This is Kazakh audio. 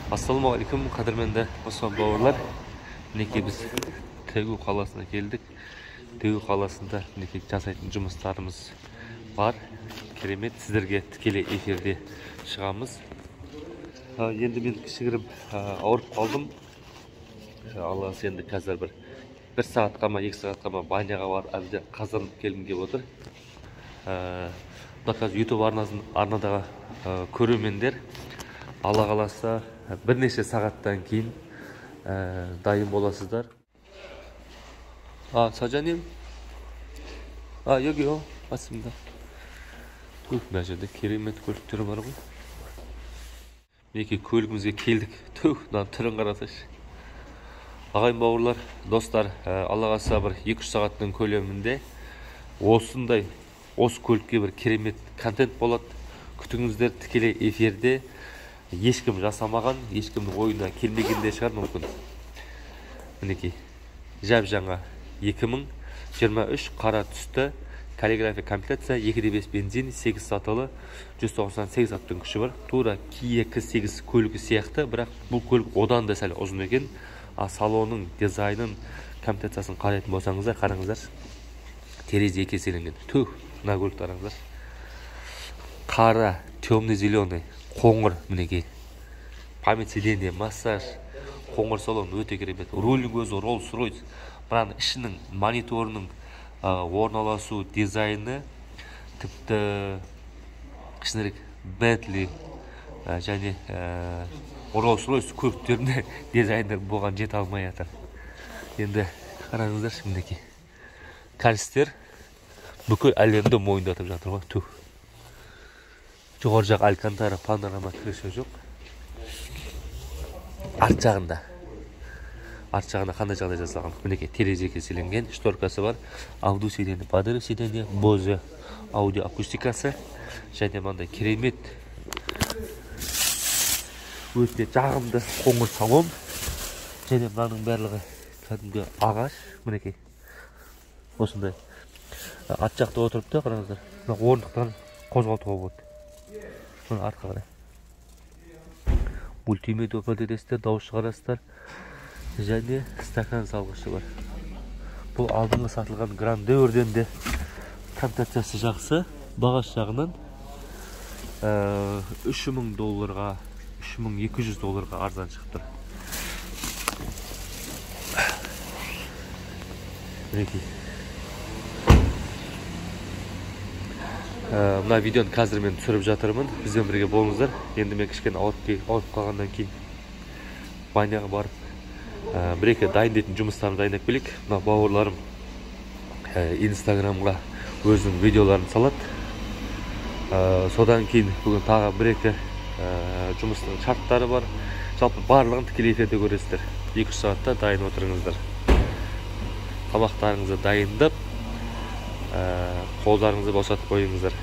Ассалаумағалейкум, қадірменді мұсылман бауырлар. Мінекей біз Тегу қаласына келдік. Тегу қаласында мінекей жасайтын жұмыстарымыз бар. Керемет, сіздерге тікелей эфирде шығамыз. Енді мен кішігірім ауырып қалдым. Алла енді қазір бір сағатқа ма, 2 сағатқа ма баняға барып әбден қазанып келгім келіп отыр. Мына қазір YouTube арнадағы көрермендер, Алла қаласа бірнеше сағаттан кейін дайын боласыздар. 사장님. 여기요. 맞습니다. Мына жерде керемет көліктер бар ғой. Мінекей көлігімізге келдік. Түу, мынаның түрін қарасайшы. Ағайын бауырлар, достар, Алла қаласа бір 2-3 сағаттың көлемінде осындай осы көлікке бір керемет контент болады. Күтіңіздер, тікелей эфирде ешкім жасамаған, ешкімнің ойына келмеген де шығар мүмкін. Мінекей жап-жаңа 2023 қара түсті каллиграфия комплектация, 2.5 бензин, 8 сатылы, 198 аттың күші бар. Тура Kia K8 көлігі сияқты, бірақ бұл көлік одан да сәл ұзын екен. Салонның дизайнын, комплектациясын қарайтын болсаңыздар, қараңыздар. Терезе екі еселенген. Түх, мына көлікті қараңыздар. Қара, темный зеленый, қоңыр, мінекей. Память сиденья, массаж, қоңыр салон өте керемет. Рульдің өзі Rolls-Royce. Мынаның ішінің мониторының орналасу дизайны тіпті кішкенірек Bentley және Rolls-Royce көліктеріне дизайнер болған жете алмай жатыр. Енді қараңыздаршы, мінекей. Кәрістер бүкіл әлемді мойындатып жатыр ғой. Түх. Жоғары жақ алькантара, панорама крыша жоқ. Арт жағында. Арт жағында қандай жағдай жасалған? Мінекей терезе кеселенген, шторкасы бар, аудио сиденье, подогрев сиденье, Bose аудио акустикасы және мынандай керемет өте жағымды қоңыр салон. Және мынаның барлығы кәдімгі ағаш, мінекей. Осындай. Арт жақта отырып та қараңыздар, мына орындықтан қозғалтуға болады. Мына артқа қарай. Мультимедиа управлениесіздер, дауыс шығарасыздар. Және стакан салғышы бар. Бұл алдыңғы сатылған Грандеурден де комплектациясы жақсы. Бағасы жағынан 3000 долларға, 3200 долларға арзан шығып тұр. Мінекей. Мына видеоны қазір мен түсіріп жатырмын. Бізбен бірге болыңыздар. Енді мен кішкене ауырып қалғаннан кейін баняға барып бір-екі дайындайтын жұмыстарымды дайындап келейік. Мына бауырларым Инстаграмға өзінің видеоларын салады. Содан кейін бүгін тағы бір-екі жұмыстың шарттары бар. Жалпы барлығын тікелей эфирде көресіздер. 2-3 сағатта дайын отырыңыздар. Тамақтарыңызды дайындап, қолдарыңызды босатып қойыңыздар.